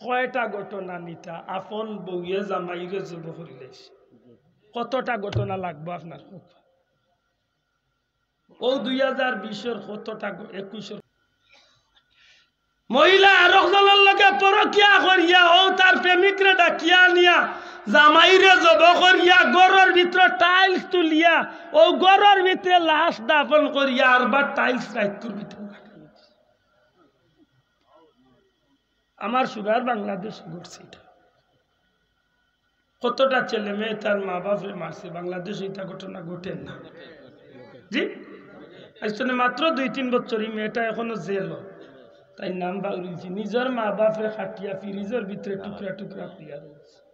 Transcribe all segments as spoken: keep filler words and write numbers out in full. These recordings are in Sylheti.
কয়টা ঘটনা নিতা, আপন বউয়ে জামাইরে জবো করিলাইছে? কতটা ঘটনা লাগবো আপনার? ও দুই হাজার বিশর কতটা ঘ-, একুশর মহিলা আরক জনর লগে পরকিয়া করিয়া, ও তার প্রেমিকরে ডাকিয়া আনিয়া, জামাইরে জবো করিয়া, ঘরর ভিতরে tiles তুলিয়া, ও ঘরর ভিতরে লাশ দাফন করিয়া, আরবার tiles রাইতকুর ভিতরে লাগাই দিছে। আমার সুরার বাংলাদেশ ঘটছে এটা। কতটা ছেলে মেয়ে তার মা বাপরে মারছে, বাংলাদেশে এটা ঘটনা ঘটে না? জি, আজ তো মাত্র দুই তিন বছর, এই মেয়েটা এখনো জেল। তাই নাম বাউরিলছি, নিজের মা বাপরে খাটিয়া ফ্রিজর ভিতরে টুকরা টুকরা করিয়া রয়েছে।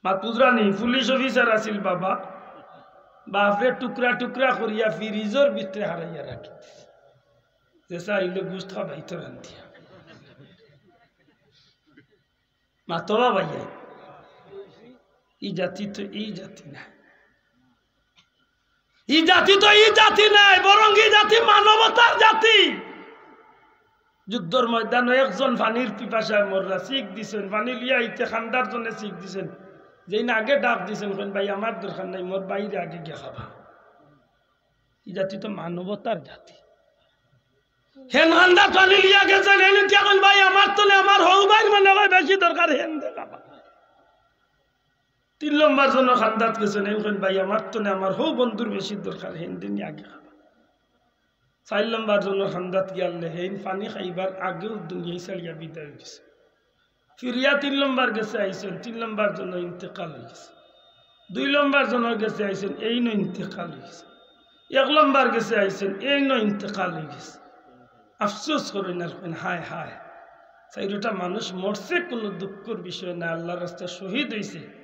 মাতুজরানি পুলিশ অফিসার আছিল বাবা, বাপরে টুকরা টুকরা করিয়া ফ্রিজর ভিতরে হারাইয়া রাখি দিছে। যে চাইলে গুস্ত খাবাইতো রান্ধিয়া। মাতো বাবা, ইয়ে। ই জাতি তো ই জাতি না। ই জাতি তো ই জাতি নাই, বরং ই জাতি মানবতার জাতি। যুদ্ধর ময়দানো একজন পানির পিপাসায় মররা, চিক দিছেন, পানি লিয়া আইতে খান্দার জন্য চিক দিছেন। যেই না আগে ডাক দিছেন, কইন, "ভাই, আমার দরকার নাই, মোর বাইরে আগে গিয়া খাবা।" ই জাতি তো মানবতার জাতি। হেন খান্দাত পানি লিয়া গেছেন, হেন উঠিয়া কইন, "ভাই, আমার তো নে, আমার হউ ভাইর মনে হয় বেশি দরকার, হেন দে খাবা।" তিন নম্বর জনর খান্দাত গেছেন, হেন কইন, "ভাই, আমার তো নে, আমার হউ বন্ধুর বেশি দরকার, হেন দিন আগে খাবা।" চাইর নম্বর জনর খান্দাত গিয়ালে, হেন পানি খাইবার আগেউ দুনিয়াই ছাড়িয়া বিদায় অই গেছে। ফিরিয়া তিন নম্বর গেছে আইছেন, তিন নম্বর জন ইন্তেকাল অই গেছে। দুই নম্বর জনর গেছে আইছেন, এইনও ইন্তেকাল অই গেছে। এক নম্বর গেছে আইছেন, এইনও ইন্তেকাল অই গেছে। আফসোস করইন আর কইন, "হায় হায়, চাইরোটা মানুষ মরছে, কুনু দুঃখর বিষয় না, আল্লার রাস্তায় শহীদ অইছে।"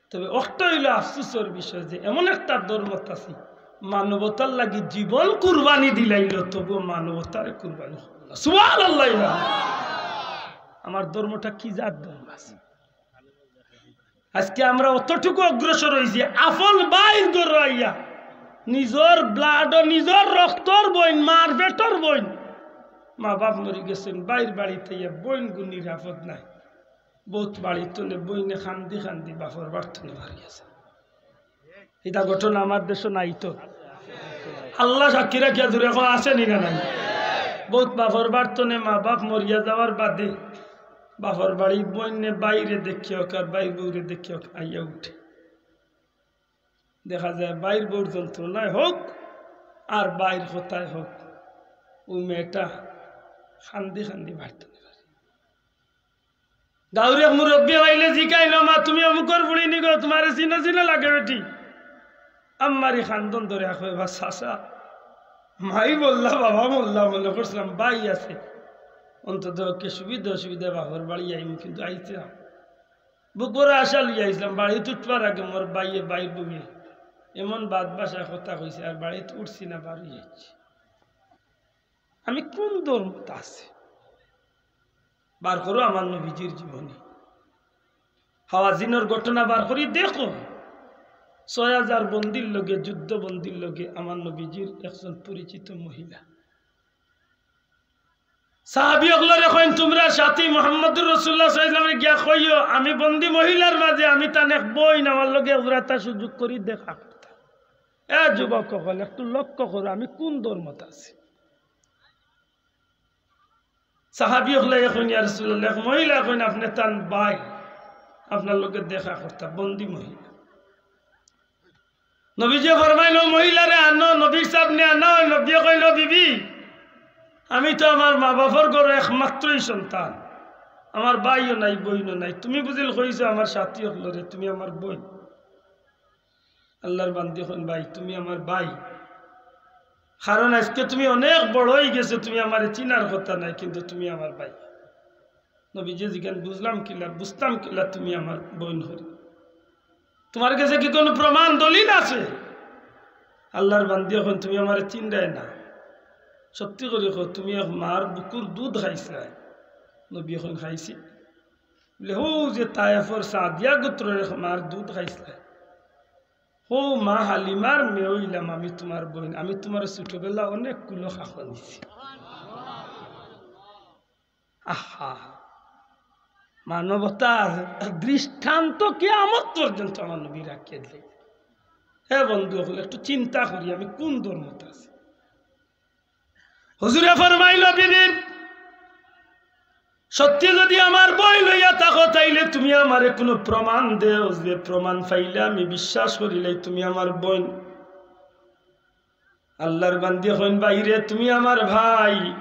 তবে অখটা অইলো আফসোসর বিষয় যে এমন একটা ধর্মত আছি, মানবতার লাগি জীবন কুরবানি দিলাইলো, তবুও মানবতারে কুরবানি করলো না। সুবহানাল্লাহ। আমার ধর্মটা কি জাত ধর্ম আছে? আজকে আমরা অতটুকু অগ্রসর অইছি, আপন ভাইর ঘরো আইয়া, নিজর blood ও নিজর রক্তর বইন, মার পেটর বইন, মা বাপ মরি গেছেন, ভাইর বাড়িত আইয়া বইনগু নিরাপদ নাই। বউত বাড়িত তনে বইনে কান্দি কান্দি বাপর বাড়ি তনে বারই গেছে। ইতা ঘটনা আমার দেশো নাই তো। আল্লা সাক্ষী রাখিয়া জুরে কও, আছে নি না নাই? বউত বাপর বাড়ি তনে মা বাপ মরিয়া যাওয়ার বাদে বাপর বাড়ি বইনে বাইরে দেখিয়া অউক আর বাইর বউরে দেখিয়া অউক, আইয়া উঠে। দেখা যায় বাইর বউর যন্ত্রণায় হউক আর বাইর কথায় হউক, অউ মেয়েটা কান্দি কান্দি বাড়ি তনে বারই। গাউর এক মুরব্বি অইলে জিকাইন, "ও মা, তুমি অমুকর ফুড়ি নি গো, তুমারে চিনো চিনো লাগে বেটি।" আম্মারি কান্দন ধরিয়া কয়, "বা চাচা, মাই মরলা, বাবা মরলা, মনে করছিলাম ভাই আছে, অন্তত কে সুবিধা অসুবিধা বাপর বাড়ি আইমু, কিন্তু আইতে না। বুক ভরা আশা লইয়া আইছিলাম, বাড়িত উঠবার আগে মোর ভাইয়ে, বাইর বউয়ে এমন বাদ ভাষায় কথা কইছে, আর বাড়িত উঠছি না, বারই আইছি।" আমি কুন ধর্মত আছি? বার করো আমার নবীজির জীবনী। হাওয়াজিনর ঘটনা বার করি দেখো, ছয় হাজার বন্দির লগে, যুদ্ধ বন্দির লগে আমার নবীজির একজন পরিচিত মহিলা। সাহাবী অকলরে কইন, "তুমরা সাথী মুহাম্মদুর রাসূলুল্লাহ সাল্লাল্লাহু আলাইহি ওয়াসাল্লামরে গিয়া কইও, আমি বন্দি মহিলার মাঝে আমি তান এক বইন, আমার লগে একজুড়া তা সুযোগ করি দেখা করতা।" এ যুবক অকল, একটু লক্ষ্য করো, আমি কুন ধর্মত আছি। সাহাবী অকলে কইন, "ইয়া রাসূলুল্লাহ," এক মহিলা কইন, "আপনে তান ভাই, আপনার লগে দেখা করতা," বন্দি মহিলা। নবীজি ফরমাইন, "ও মহিলারে আনো, নবীর সামনে আনা অয়।" নবীয়ে কইন, "বিবি, আমি তো আমার মা বাপর ঘরো একমাত্রই সন্তান, আমার ভাইও নাই, বইনও নাই, তুমি বুঝিল কইছো আমার সাথী অকলরে, তুমি আমার বইন।" আল্লার বান্দি কইন, "ভাই, তুমি আমার ভাই, কারণ আজকে তুমি অনেক বড় অই গেছো, তুমি আমারে চিনার কথা নায়, কিন্তু তুমি আমার ভাই।" নবীজি জিকাইন, "বুঝলাম কিলা, বুঝতাম কিলা তুমি আমার বইন করি? তুমার গেছে কি কুনু প্রমাণ দলিল আছে?" আল্লার বান্দি কইন, "তুমি আমারে চিনরায় না, সত্যি করি কও, তুমি এক মার বুকুর দুধ খাইছলায়?" নবীয়ে কইন, "খাইছি।" বুলে, "হউ যে তায়েফর সাদিয়া গোত্রর এক মার দুধ খাইছলায়, হউ মা হালিমার মেয়ে অইলাম আমি তুমার বইন, আমি তুমারে ছুটোবেলা অনেক কুলো খাখন দিছি।" আহা, মানবতার দৃষ্টান্ত কিয়ামত পর্যন্ত আমার নবী রাখিয়া দিলে। হে বন্ধু অকল, একটু চিন্তা করি আমি কোন ধর্মত আছি। হুজুরে ফরমাইল, "বিবি, সত্যি যদি আমার বইন লইয়া থাকো, তাইলে তুমি আমারে কুনু প্রমাণ দেও, যে প্রমাণ পাইলে আমি বিশ্বাস করিলাই তুমি আমার বইন।" আল্লার বান্দি কইন, "ভাইরে, তুমি আমার ভাই,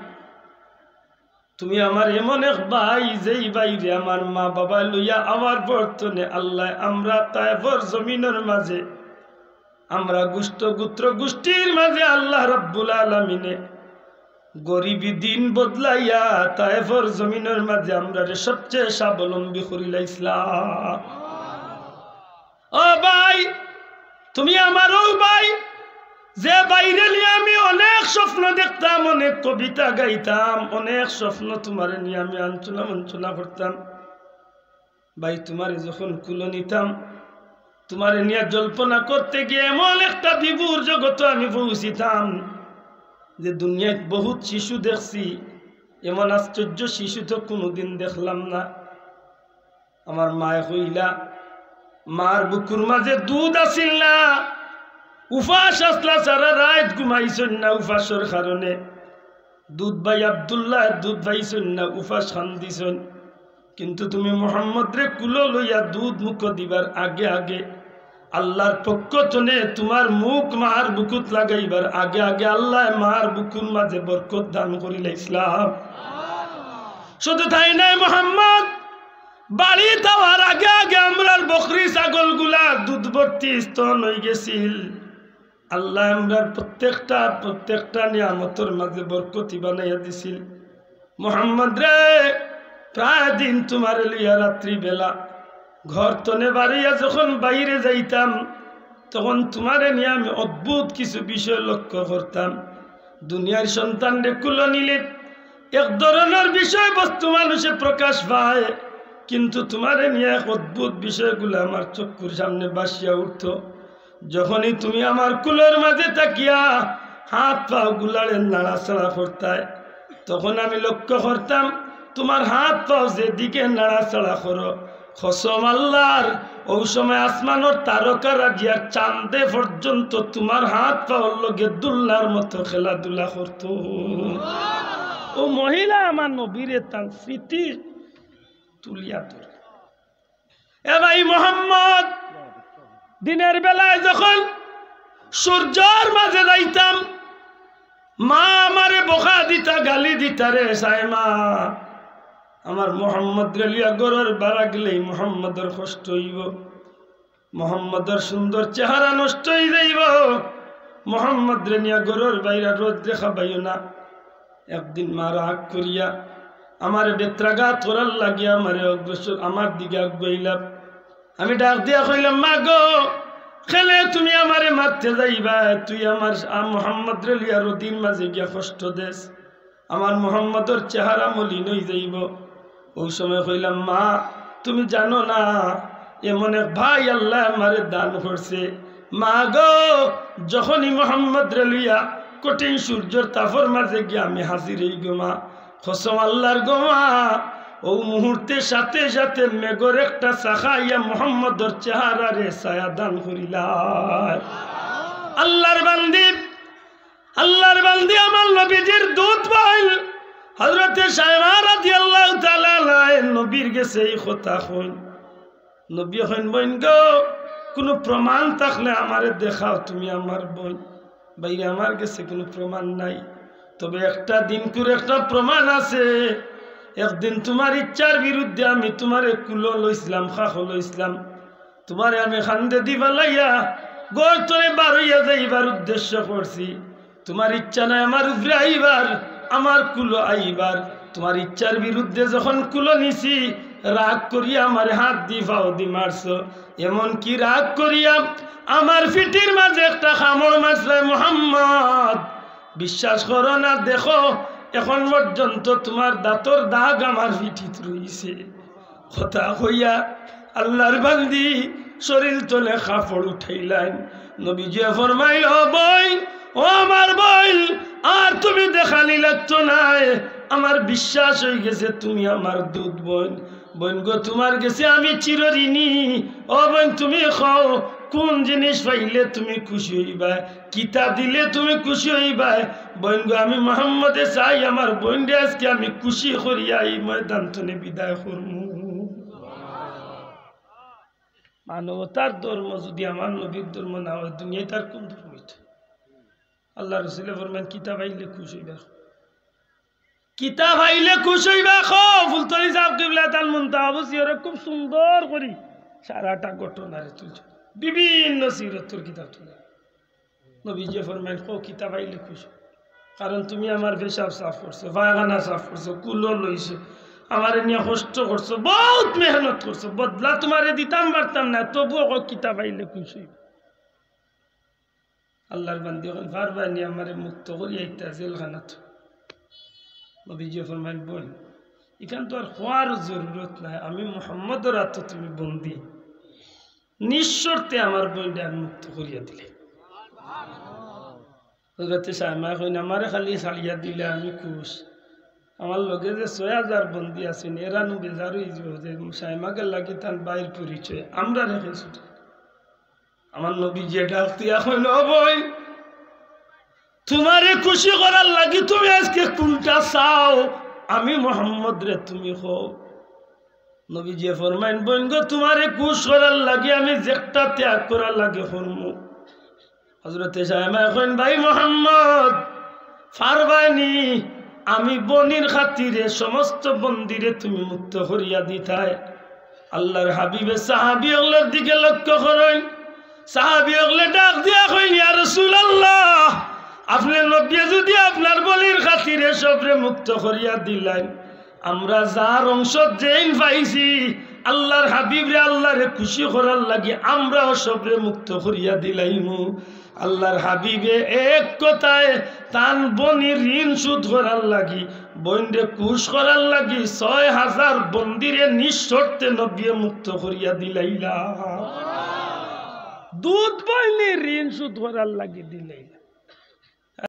তুমি আমার এমন এক ভাই, যেই ভাইরে আমার মা বাবা লইয়া আওয়ার পর তনে আল্লায় আমরা তায়েফর জমিনর মাঝে, আমরা গুস্ত গুত্র গুষ্টির মাঝে আল্লাহ রাব্বুল আলামিনে গরিবি দিন বদলাইয়া তায়েফর জমিনর মাঝে আমরারে সবচেয়ে স্বাবলম্বী করিলাইছলা।" ও ভাই, তুমি আমার অউ ভাই, যে ভাইরে নিয়া আমি অনেক স্বপ্ন দেখতাম, অনেক কবিতা গাইতাম, অনেক স্বপ্ন তুমারে নিয়া আমি আনচুনা মনচুনা করতাম। ভাই, তুমারে যখন কুলো নিতাম, তুমারে নিয়া জল্পনা করতে গিয়া এমন একটা বিভোর জগতো আমি পৌঁছিতাম যে দুনিয়াত বহুত শিশু দেখছি, এমন আশ্চর্য শিশু তো কুনুদিন দেখলাম না। আমার মায়ে কইলা, মার বুকুর মাঝে দুধ আছিল না, উপাস আছলা, সারা রাইত ঘুমাইছইন না উপাসর কারণে। দুধ ভাই আব্দুল্লাহ, দুধ পাইছইন না, উপাস কান্দিছইন। কিন্তু তুমি মুহাম্মদরে কুলো লইয়া দুধ মুখো দিবার আগে আগে আল্লার পক্ষ তনে তুমার মুখ মার বুকুত লাগাইবার আগে আগে আল্লায় মার বুকুর মাঝে বরকত দান করিলাইছলা। শুধু তাই নায়, মুহাম্মদ বাড়িত আওয়ার আগে আগে আমরার বকরি ছাগলগুলা দুধ ভর্তি স্তন অইগেছিল। আল্লায় আমরার প্রত্যেকটা, প্রত্যেকটা নিয়ামতর মাঝে বরকতি বানাইয়া দিছিল। মুহাম্মদরে, প্রায় দিন তুমারে লইয়া রাত্রি বেলা ঘর তনে বারইয়া যখন বাইরে যাইতাম, তখন তুমারে নিয়া আমি অদ্ভুত কিছু বিষয় লক্ষ্য করতাম। দুনিয়ার সন্তানরে কুলো নিলে এক ধরনর বিষয়বস্তু মানুষে প্রকাশ পায়, কিন্তু তুমারে নিয়া এক অদ্ভুত বিষয়গুলা আমার চক্ষুর সামনে ভাসিয়া উঠতো। যখনই তুমি আমার কুলর মাঝে থাকিয়া হাত পাও গুলারে নাড়াচাড়া করতায়, তখন আমি লক্ষ্য করতাম তুমার হাত পাও যেদিকে নাড়াচাড়া করো, কসম আল্লার, অউ সময় আসমানর তারকারাজিয়ার চান্দে পর্যন্ত তুমার হাত পাওর লগে দুলনার মতো খেলাধুলা করতো। অউ মহিলা আমার নবীরে তান স্মৃতি তুলিয়া ধরে। এ ভাই মোহাম্মদ, দিনের বেলায় যখন সূর্যর মাঝে যাইতাম, মা আমারে বকা দিতা, গালি দিতা, "রে সাইমা, আমার মোহাম্মদরে লইয়া ঘরর বারা গেলেই মোহাম্মদর কষ্ট অইবো, মোহাম্মদর সুন্দর চেহারা নষ্ট অই যাইবো, মোহাম্মদরে নিয়া ঘরর বাইরা রোদ দেখাবাইও না।" একদিন মা রাগ করিয়া আমারে বেত্রাঘাত করার লাগিয়া আমারে অগ্রসর, আমার দিকে আগুয়াইলা। আমি ডাক দিয়া কইলাম, "মা গো, কেনে তুমি আমারে মারতে যাইবায়? তুই আমার আ-, মোহাম্মদরে লইয়া রোদির মাঝে গিয়া কষ্ট দেস, আমার মোহাম্মদর চেহারা মলিন অই যাইবো।" অউ সময় কইলাম, "মা, তুমি জানো না, এমন এক ভাই আল্লায় আমারে দান করছে। মা গো, যখনই মোহাম্মদরে লইয়া কঠিন সূর্যর তাপর মাঝে গিয়া আমি হাজির অই গো মা, কসম আল্লার গো মা, অউ মুহূর্তে সাথে সাথে মেঘর একটা শাখা আইয়া মোহাম্মদর চেহারারে ছায়া দান করিলায়।" আল্লার বান্দি, আল্লার বান্দি আমার নবীজির দুধ বইন হযরতে সাইমা রাদিয়াল্লাহু তাআলা আনহা নবীর গেছে ই কথা কইন। নবী কইন, "বইন গো, কুনু প্রমাণ থাকলে আমারে দেখাও, তুমি আমার বইন।" ভাইরে, আমার গেছে কুনু প্রমাণ নাই, তবে একটা দিনকুর একটা প্রমাণ আছে। একদিন তুমার ইচ্ছার বিরুদ্ধে আমি তুমারে কুলো লইছলাম, খাখো লইছলাম, তুমারে আমি কান্দেদি ফালাইয়া ঘর তনে বারইয়া যাইবার উদ্দেশ্য করছি। তুমার ইচ্ছা নাই আমার উপরে আইবার, আমার কুলো আইবার। তুমার ইচ্ছার বিরুদ্ধে যখন কুলো নিছি, রাগ করিয়া আমারে হাতদি পাওদি মারছো। এমনকি রাগ করিয়া আমার পিঠির মাঝে একটা কামড় মারছলায়। মোহাম্মদ, বিশ্বাস করো না, দেখো, এখন পর্যন্ত তুমার দাঁতর দাগ আমার পিঠিত রইছে। কথা কইয়া আল্লার বান্দি শরীল তনে কাপড় উঠাইলাইন। নবীজিয়ে ফরমাইল, "ও বইন, ও আমার বইন, আর তুমি দেখানি লাগতো নায়, আমার বিশ্বাস অইগেছে তুমি আমার দুধ বইন। বইন গো, তুমার গেছে আমি চিরঋণী। ও বইন, তুমি কও, কুন জিনিস পাইলে তুমি খুশি অইবায়? কিতা দিলে তুমি খুশি অইবায়? বইন গো, আমি মোহাম্মদে চাই আমার বইনরে আইজকে আমি খুশি করিয়া ই ময়দান তনে বিদায় করমু। মানবতার ধর্ম যুদি আমার নবীর ধর্ম না অয়, দুনিয়াত আর কুন ধর্ম অইতো? আল্লার রসুলে ফরমাইন, কিতা পাইলে খুশ অইবা? কিতা পাইলে খুশ অইবা? কও। ফুলতলি ছাব কিবলাতান মুনতাহা বুছিয়রে খুব সুন্দর করি সারাটা ঘটনারে তুলছে, বিভিন্ন সিরতর কিতাব তুলে। নবীজিয়ে ফরমাইন, কও কিতা পাইলে খুশ অইবা? কারণ তুমি আমার পেশাব সাফ করছো, পায়খানা সাফ করছো, কুলো লইছো, আমারে নিয়া কষ্ট করছো, বউত মেহনত করছো, বদলা তুমারে দিতাম পারতাম না, তবুও কও কিতা পাইলে খুশ অইবা? আল্লার বান্দি অকল, পারবায়নি আমারে মুক্ত করিয়া ইতা জেলখানাত? নবীজিয়ে ফরমাইন, বইন, ইখান তো আর কওয়ার জরুরত নাই, আমি মোহাম্মদর আতো তুমি বন্দি, নিঃশর্তে আমার বইনরে আমি মুক্ত করিয়া দিলে। হজরতে সাইমায় কইন, আমারে খালি ছাড়িয়া দিলে আমি খুশ। আমার লগে যে ছয় হাজার বন্দি আছইন, এরা নু বেজার অইযিবো যে সাইমাগর লাগি তান ভাইর পরিচয়, আমরারে কেউ ছুটি। আমার নবীজিয়ে ডাক দিয়া কইন, ও বইন, তুমারে খুশি করার লাগি তুমি আইজকে কুনটা চাও? আমি মোহাম্মদরে তুমি কও। নবীজিয়ে ফরমাইন, বইন গো, তুমারে খুশ করার লাগি আমি যেকটা ত্যাগ করার লাগি করমু। হজরতে সাইমায় কইন, ভাই মোহাম্মদ, পারবায়নি, আমি বনির খাতিরে সমস্ত বন্দিরে তুমি মুক্ত করিয়া দিতায়। আল্লার হাবিবে সাহাবী অকলর দিকে লক্ষ্য করইন, সাহাবী অকলে ডাক দিয়া কইন, ইয়া রাসূলুল্লাহ, আপনে নবীয়ে যুদি আপনার বনির খাতিরে সবরে মুক্ত করিয়া দিলাইন, আমরা যার অংশত যেইন পাইছি, আল্লার হাবিবরে, আল্লারে খুশি করার লাগি আমরাও সবরে মুক্ত করিয়া দিলাইমু। আল্লার হাবিবে এক কথায় তান বনির ঋণ শোধ করার লাগি, বইনরে খুশ করার লাগি ছয় হাজার বন্দিরে নিঃশর্তে নবীয়ে মুক্ত করিয়া দিলাইলা। দুধ বইনর ঋণ শোধ করার লাগি দিলাইলা।